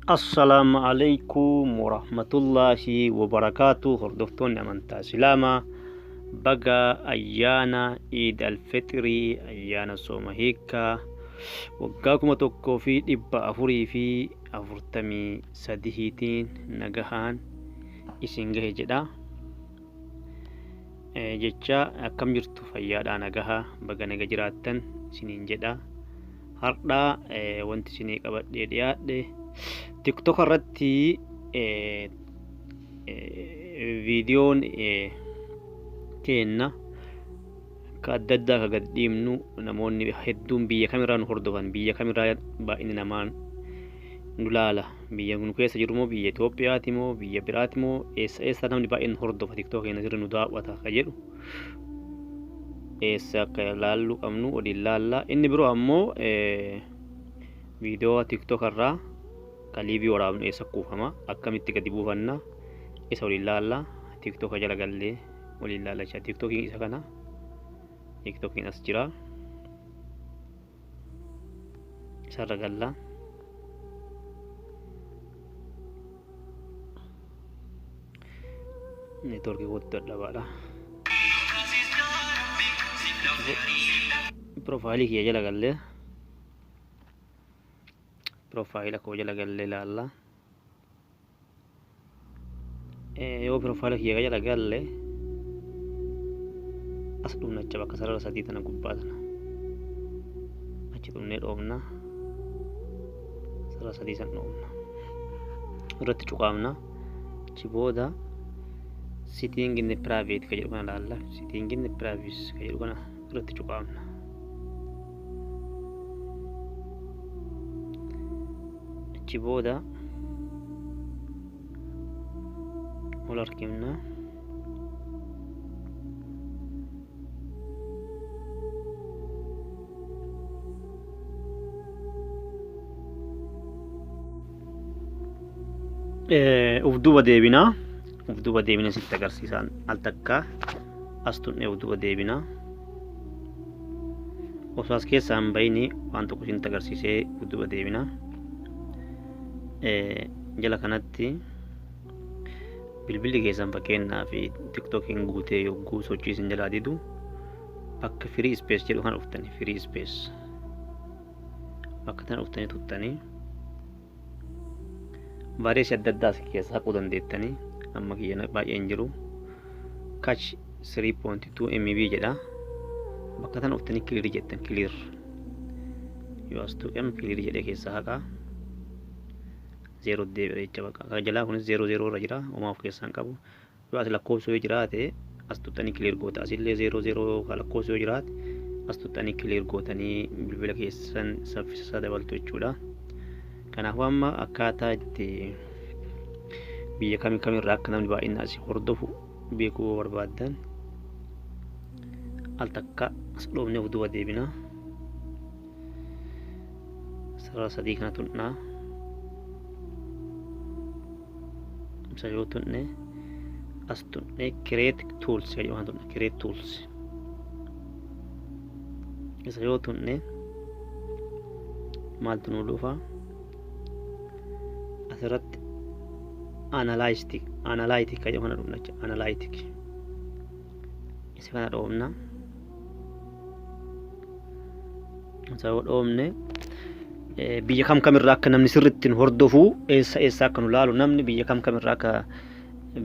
Assalaamu alaikum warahmatullaahi wabarakaatu. Hordoftoonni amantaa Islaamaa, baga ayyaana Iid Alfixrii, ayyaana sooma hiikkaa waggaa 1443tiin nagahaan isin gahe jedha. Jecha akkam jirtu? Fayyaadhaa? Nagaha? Baga naga jiraattan isiniin jedha. Har'a wanti isinii qabadhee dhiyaadhe, TikTok irratti viidiyoon keenna ka adda addaa ka gad dhiibnu namoonni hedduun biyya kamirraa nu hordofan, biyya kamirraa baay'inni namaa nu laala, biyya nu keessa jiru moo, biyya Itoophiyaati moo, biyya biraati moo, eessa eessa namni baay'een nu hordofa, TikTok keenya sirri nu daawwata ka jedhu, eessa akka laallu qabnu waliin laalla. Inni biroo ammoo viidiyoo TikTok irraa ka live waraabnu eessa kuufama, akkamitti gadi buufanna, isa waliin laalla. TikTok jala gallee waliin laalla jecha. TikTokiin isa kana, TikTokiin as jira, isarra galla. Neetworkii kootti dadhabaadha. Profaayilii kiyya jala gallee, profaayila koo jala gallee ilaalla. Yoo profaayila kiyya jala galle, as dhumna jecha, bakka sarara sadii tana gubbaa tana achi dhumnee dhoofna. Sarara sadii san dhoofna, irratti cuqaamna. Achi booda setting and privacy ka jedhu kana laalla. Setting and privacy ka jedhu kana irratti cuqaamna. Achi booda ol harkifna. Uf duuba deebinaa, uf duuba deebina sitti agarsiisaan. Al takka as tuqnee uf duuba deebinaa. Osoo as keessaa hin bahini waan tokko isinitti agarsiisee uf duuba deebinaa. Jala kanatti bilbilli keessan fakkeenyaa fi TikTokiin guutee yogguu sochii isin jalaa didu, bakka free space jedhu kana dhuftanii, free space bakka tana dhuftanii tuttanii, vaayirasii adda addaa as keessaa haquu dandeettanii. Amma kiyya baay'ee hin jiru, cache 3.2 MB jedha. Bakka tana dhuftanii clear jettan. Clear yoo as tuqem, clear jedhee keessaa haqaa, zeeroo deebi'a jecha. Bakka kan jalaa kunis zeeroo zeeroo irra jira, homaa of keessaa hin qabu. Yoo as lakkoofsa yoo jiraate, as tuqxanii clear goota. Asillee zeeroo zeeroo kan lakkoofsa yoo jiraate, as tuqxanii clear gootanii bilbila keessan saffisa isaa dabaltu jechuudha. Kanaafuu amma akkaataa itti biyya kamii kamirraa akka namni baay'inaan asii hordofu beekuu yoo barbaaddan, al takka as dhoofnee of duuba deebina. Sarara sadii kana tuqnaa. Isa yoo tuqne, as tuqnee create tools jedhu kana tuqna. Create tools isa yoo tuqne, maaltu nu dhufa? Asirratti analytic, analytic kan jedhu kana dhufna jecha. Analytic isa kana dhoofna. Isa yoo dhoofne, biyya kam kamirraa akka namni sirriitti nu hordofu, eessa eessa akka nu laalu, namni biyya kam kamirraa akka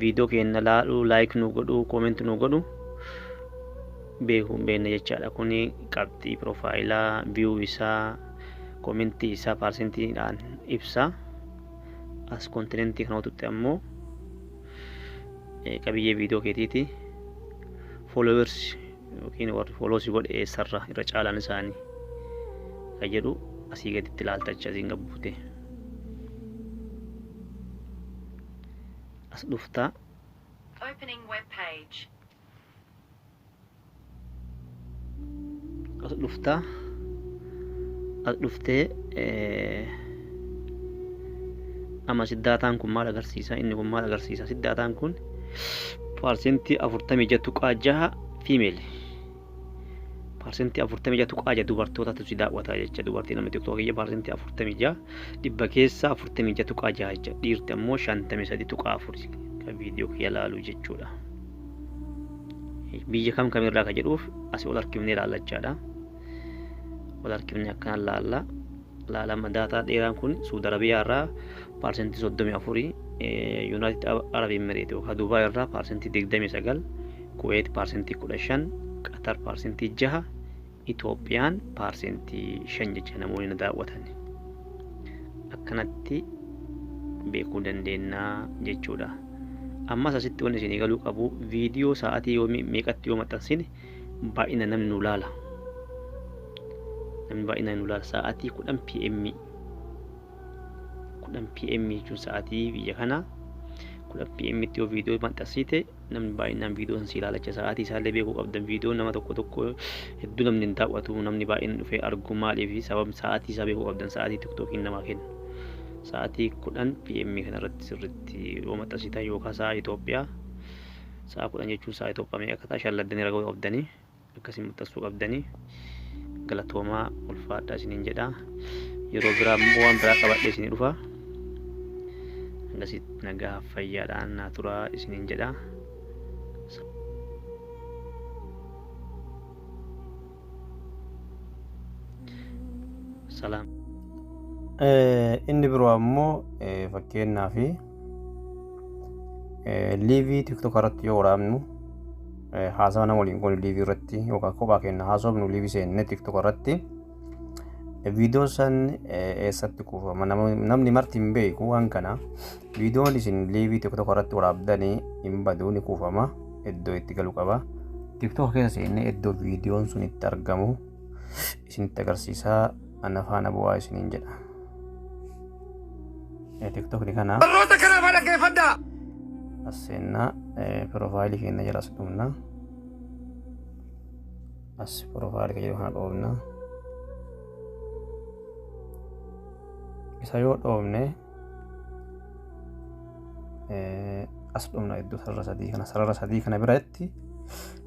viidiyoo keenya laalu, like nu godhu, comment nu godhu beekuu hin beekne jechaadha. Kuni qabxii piroofaayilaa, view isaa, commentii isaa parsentiidhaan ibsa. As continentii kana tuqxe ammoo qabiyyee viidiyoo keetiiti. Followers yookiin warri follow si godhe eessarra irra caalaan isaanii ka jedhu asii gaditti ilaalta jecha. Asiin gabbuute as dhuftaa. Opening web page. As dhuftaa, as dhuftee amma si daataan kun maal agarsiisa? Inni kun maal agarsiisa? Si daataan kun 46.6% female. 46.6% dubartootatu si daawwata jecha. Dubartii namni TikTok kiyya 46%, dhibba keessa 46.6 jecha. Dhiirti ammoo 53.4 kan viidiyoo kiyya laalu jechuudha. Biyya kam kamirraa ka jedhuuf asii ol harkifnee ilaallachaadha. Ol harkifnee akkanaan laalla. Laalama daataa dheeraan kun Suudi Arabiyaa irraa 34%, United Arab Emirates yookaan Dubaay irraa 29%, Kuweet 15%, Qatar 6%, Itoophiyaan 5% jecha namoonni na daawwatan. Akkanatti beekuu dandeenya jechuudha. Ammas asitti wanni isinii galuu qabu, viidiyoo sa'aatii yoo meeqatti yoo maxxansine baay'ina namni nu laala. Namni baay'inaan nu laala sa'aatii 10 PM. 10 PM jechuun sa'aatii biyya kanaa 10 PM tti yoo viidiyoo maxxansite namni baay'inaan viidiyoo san si ilaalacha. Sa'aatii isaallee beekuu qabdan. Viidiyoo nama tokko tokko hedduu namni hin daawwatu, namni baay'een dhufee argu maaliif? Sabab sa'aatii isaa beekuu qabdan, sa'aatii TikTokiin namaa kennu. Sa'aatii 10 PM kanarratti sirriitti yoo maxxansitan yookaan sa'a Itoophiyaa sa'a 10 jechuun sa'a Itoophiyaa meeqa akka ta'a shalladdanii raguu qabdanii, akkasiin maxxansuu qabdanii. Galatoomaa, ulfaadhaa isiniin jedha. Yeroo biraa immoo waan biraa qabadhee isinii dhufa. Akkasitti nagaa fayyaadhaan naa turaa isiniin jedha. Salaam. Inni biroo ammoo fakkeenyaaf live TikTok irratti yoo waraabnu, haasawa nama waliin goonu live irratti yookaan kophaa keenya haasofnu, live seenne TikTok irratti viidiyoo san eessatti kuufama? Namni marti hin beeku waan kana. Viidiyoon isin live TikTok irratti waraabdanii hin badu, ni kuufama, iddoo itti galu qaba. TikTok keessa seennee iddoo viidiyoon sun itti argamu isinitti agarsiisaa, ana faana bu'aa isiniin jedha. TikTokni kana Warroota kanaaf dhaggeeffadhaa. As seennaa, profile keenya jala as dhumna. As profile kan jedhu kana dhoofna. Isa yoo dhoofne as dhumna, iddoo sarara sadii kana, sarara sadii kana biratti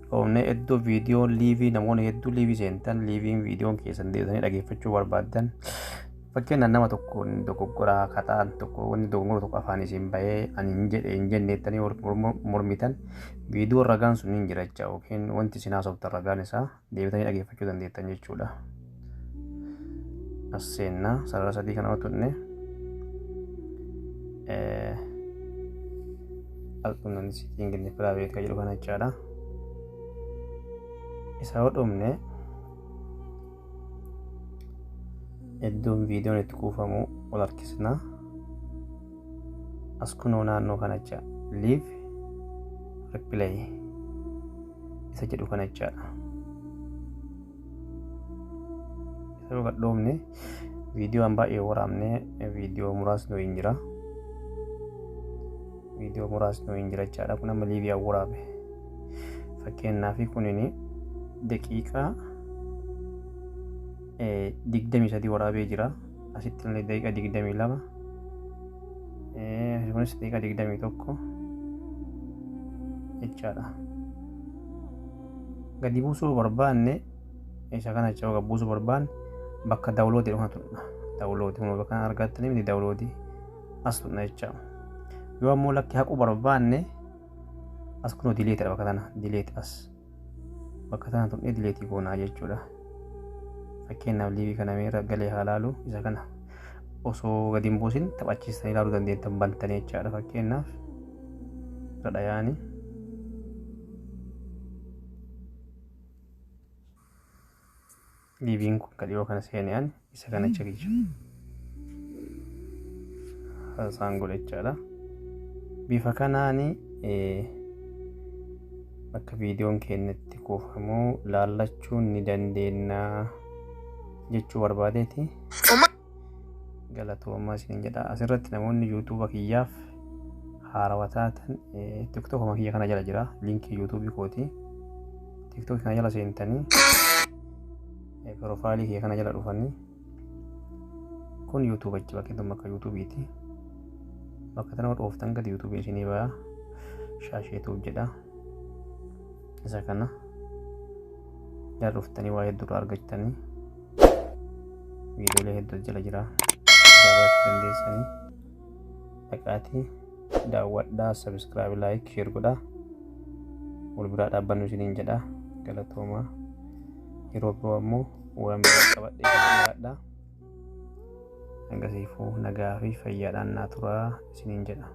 dhoofne, iddoo viidiyoo live. Namoonni hedduu live seentan, liveiin viidiyoon keessan deebisanii dhageeffachuu barbaaddan, fakkeenyaaf nama tokko dogoggoraa kataan tokko, wanni dogoggora tokko afaan isin bahee ani hin jedhe hin jenne jettanii mormitan, viidiyoon ragaan sun hin jira jecha, yookiin wanti isin haasoftan ragaan isaa deebitanii dhageeffachuu dandeettan jechuudha. As seennaa, sarara sadii kana tuqne, as dhumna, setting and privacy kan jedhu kana jechaadha. Isa yoo dhumne iddoon viidiyoon itti kuufamu ol harkisna. As kunoo naannoo kana jecha, live replay isa jedhu kana jechaadha. Isa yoo gadhoofne viidiyoon baay'ee waraabne, viidiyoo muraasni hin jira. Viidiyoo muraasni hin jira jechaadha. Kun amma live waraabe. Fakkeenyaaf kunini daqiiqaa 23 waraabee jira. Asitti illee daqiiqaa 22. Kunis daqiiqaa 21 jechaadha. Gadi buusuu barbaanne, isa kana jecha, gadi buusuu barbaanne bakka download kana tuqna. Download kun bakka kana argattanii miti, download as tuqna jecha. Yoo ammoo lakki haquu barbaanne, as kunoo deletedha bakka tana, delete as bakka tana tuqnee delete goonaa jechuudha. Fakkeenyaaf live kana meera galee haa laalu. Isa kana osoo gadi hin buusin taphachiistanii ilaaluu dandeettan bantanii jechaadha. Fakkeenyaaf irra dhayaani. Liveiin kun kan dhiyoo kana seene ani isa kana jecha isaan godhe jechaadha. Bifa kanaani bakka viidiyoon keenya itti kuufamu laallachuu ni dandeenya jechuu barbaadeeti. Galatoomaa isin jedha. Asirratti namoonni YouTube kiyyaaf haarawaa taatan, TikTokuma kiyya kana jala jira link YouTube kooti. TikTok kana jala seentanii profile kiyya kana jala dhufanii, kun YouTube achi bakki tun bakka YouTubeiiti. Bakka tana dhooftan gadi YouTube isinii baya, Shaasheetuuf jedha. Isa kana Jala dhuftanii waa hedduu irraa argattanii, viidiyoolee hedduu jala jira, daawwachuu dandeessanii. Dhaqaatii daawwadhaa, subscribe, like, share godhaa, wal biraa dhaabbannu isiniin jedha. Galatoomaa. Yeroo biroo ammoo waan biraa qabadhee dhiyaadha. Hangasiifuu nagaa fi fayyaadhaan naa turaa isiniin jedha.